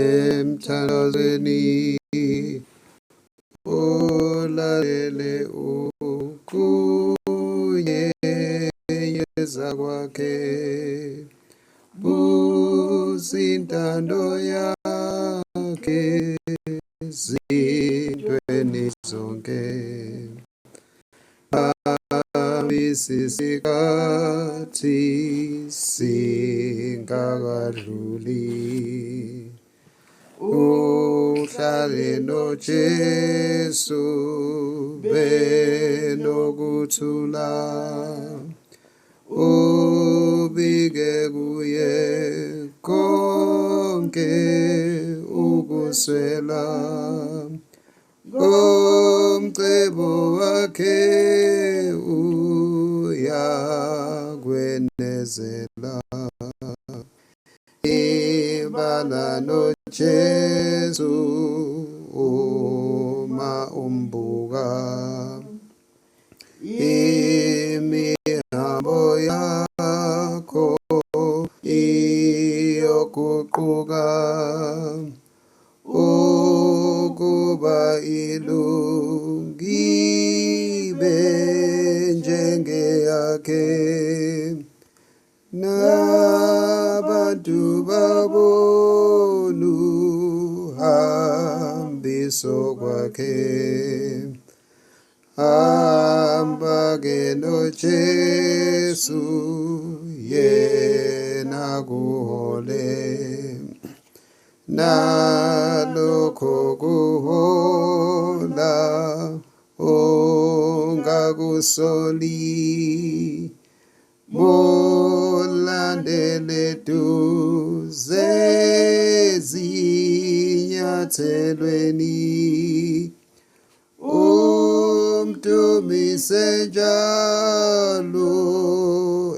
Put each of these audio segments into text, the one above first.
Emthandazweni ulalele ukunyenyeza kwakhe, buza intando yakhe zintweni zonke. Isikhathi singakadluli, uhlale noJesu benokuthula, ubike kuye konke ukuswela. Ngomcebo wakhe uyakwenezela. Ibala noJesu uma umbuka, imihambo yakho iyoguquka. Ukuba ilungibe njengeyakhe, nabantu babonu hambiso kwakhe. Hamba-ke noJesu, yena kuhole, nalokho kuhola ungakusoli. Mulandele duze ezinyathelweni, umdumise njalo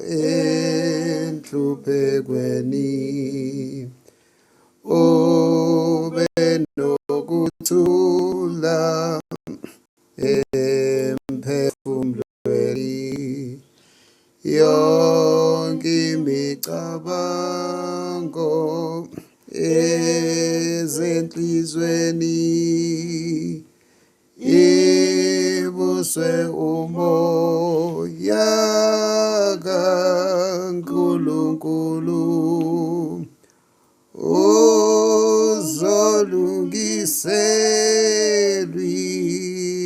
enhluphekweni, ube nokuthula emphefumulweni, yonke imicabango ezenhlizweni ibuswe umoya kaNkulunkulu, uzolungiselwa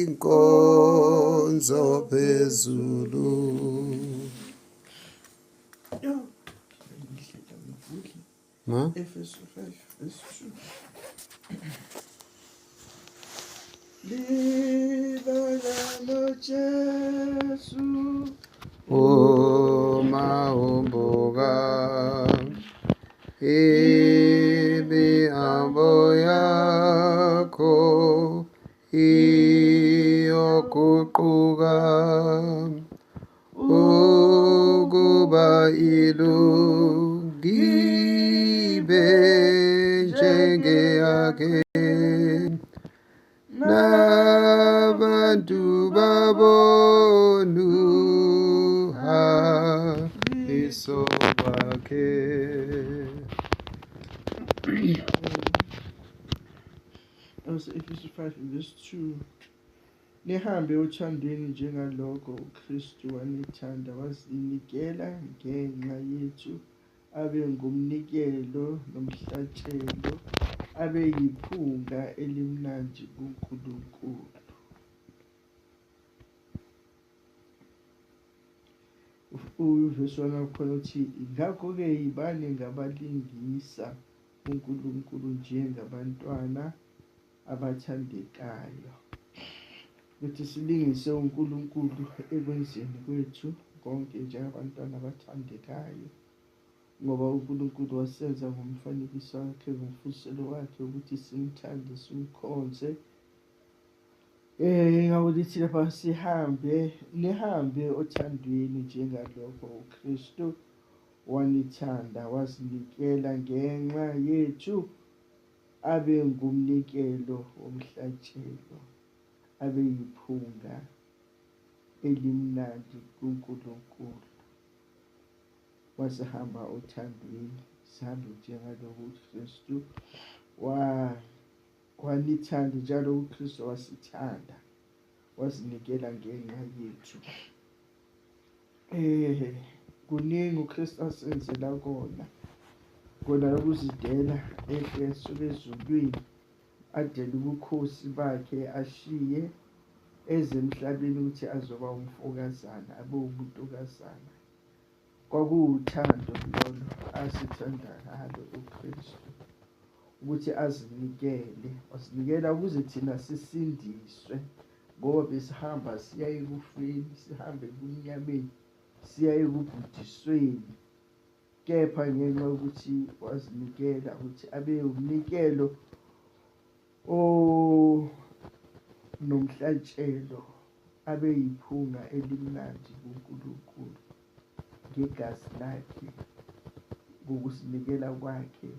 inkonzo phezulu. Ma? Efeso 5 verse 2. Libala noJesu Uma umbuka imihambo yakho iyoguquka, ukuba ilungibe njengeyakhe, nabantu babonu hambiso kwakhe. Efeso 5 verse 2. Nihambe othandweni njengalokho uKristu wanithanda wazinikela ngenxa yethu, abe ngumnikelo nomhlatshelo, abe yiphunga elimnandi kuNkulunkulu. Uvesi 1 wakhona uthi, ngakho-ke yibani ngabalingisa uNkulunkulu njengabantwana abathandekayo. Ukuthi silingise uNkulunkulu ekwenzeni kwethu konke njengabantwana abathandekayo, ngoba uNkulunkulu wasenza ngomfanekiso wakhe, ngomfuziselo wakhe, ukuthi simthande, simkhonze. Ngakho lithi lapha sihambe, nihambe othandweni njengalokho uKristu wanithanda wazinikela ngenxa yethu, abe ngumnikelo womhlatshelo, abe yiphunga elimnandi kuNkulunkulu. Wasihamba othandweni, sihambe njengalokho uKristu wanithanda njalo uKristu wasithanda wazinikela ngenxa yethu. Kuningi uKristu asenzela kona, kona ukuzidela ehle esuka ezulwini, adele ubukhosi bakhe, ashiye eze emhlabeni ukuthi azoba umfokazana, abe umuntukazana. Kwakuwuthando lolo asithanda ngalo uKristu, ukuthi azinikele, wasinikela ukuze thina sisindiswe, ngoba besihamba siya ekufeni, sihambe ebumnyameni, siya ekubhujisweni. Kepha ngenxa yokuthi wazinikela ukuthi abe umnikelo onomhlatshelo, abe yiphunga elimnandi kuNkulunkulu ngegazi lakhe, ngokusinikela kwakhe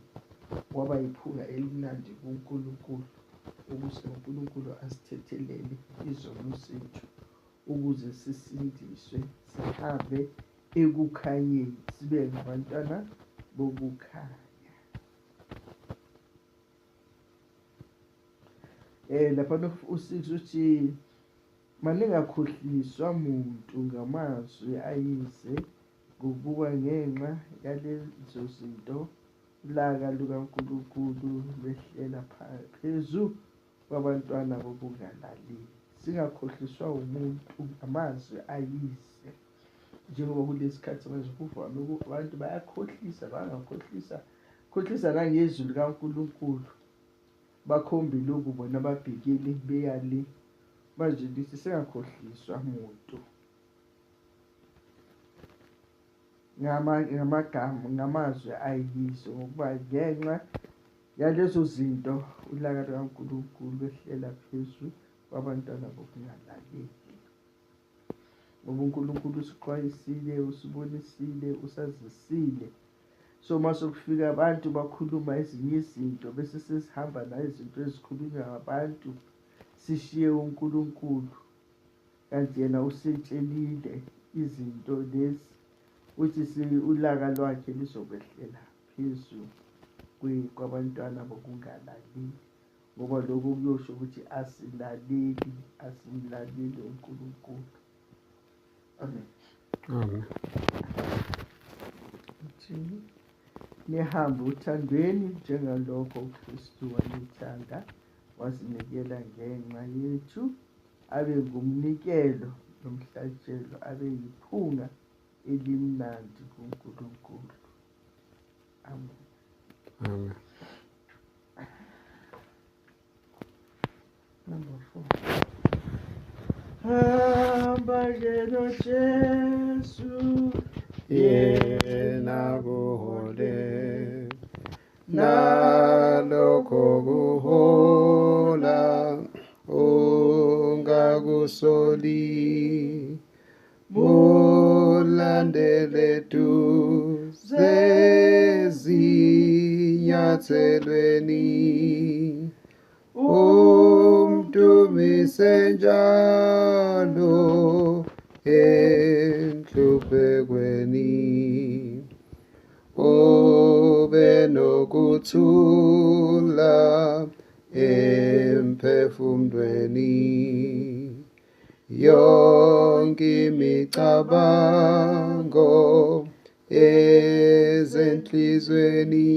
waba yiphunga elimnandi kuNkulunkulu, ukuze uNkulunkulu asithethelele izono zethu, ukuze sisindiswe, sihambe ekukhanyeni, sibe ngabantwana bokukhanya. Lapha u-6 uthi maningakhohliswa muntu ngamazwi ayize, ngokuba ngenxa yalezo zinto ulaka lukaNkulunkulu lwehlela phezu kwabantwana bokungalaleli. Singakhohliswa umuntu ngamazwi ayize, njengoba kulesi sikhathi manje kuvame abantu bayakhohlisa, bangakhohlisa, khohlisa nangezwi likaNkulunkulu, bakhombe lokhu bona babhekele beya le. Manje lithi singakhohliswa muntu ngamagama, ngamazwi ayize, ngokuba ngenxa yalezo zinto ulaka lukaNkulunkulu lwehlela phezu kwabantwana bokungalaleli. Ngoba uNkulunkulu usixwayisile, usibonisile, usazisile. So mase kufika abantu bakhuluma ezinye izinto, bese sesihamba nazo izinto ezikhulunywa ngabantu, sishiye uNkulunkulu, kanti yena usetshelile izinto lezi, uthi ulaka lwakhe lizokwehlela phezu kwabantwana bokungalaleli, ngoba lokho kuyosho ukuthi asilaleli, asimlaleli uNkulunkulu. Amen. Amen. Uthini? Nihambe uthandweni njengalokho uKristu wanithanda, wazinikela ngenxa yethu, abe ngumnikelo nomhlatshelo, abe yiphunga elimnandi kuNkulunkulu. Amen. Amen. Number 4. Hamba ke noJesu, yena kuhole, nalokho kuhola ungakusoli, mulandele duze ezinyathelweni, umdumise njalo enhluphekweni, ube nokuthula emphefumulweni, yonke imicabango ezenhlizweni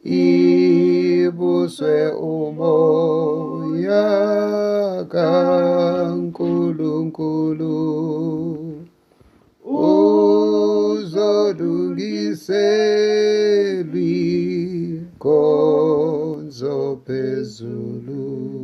ibuswe umoya kaNkulunkulu, uzolungiselwa inkonzo phezulu.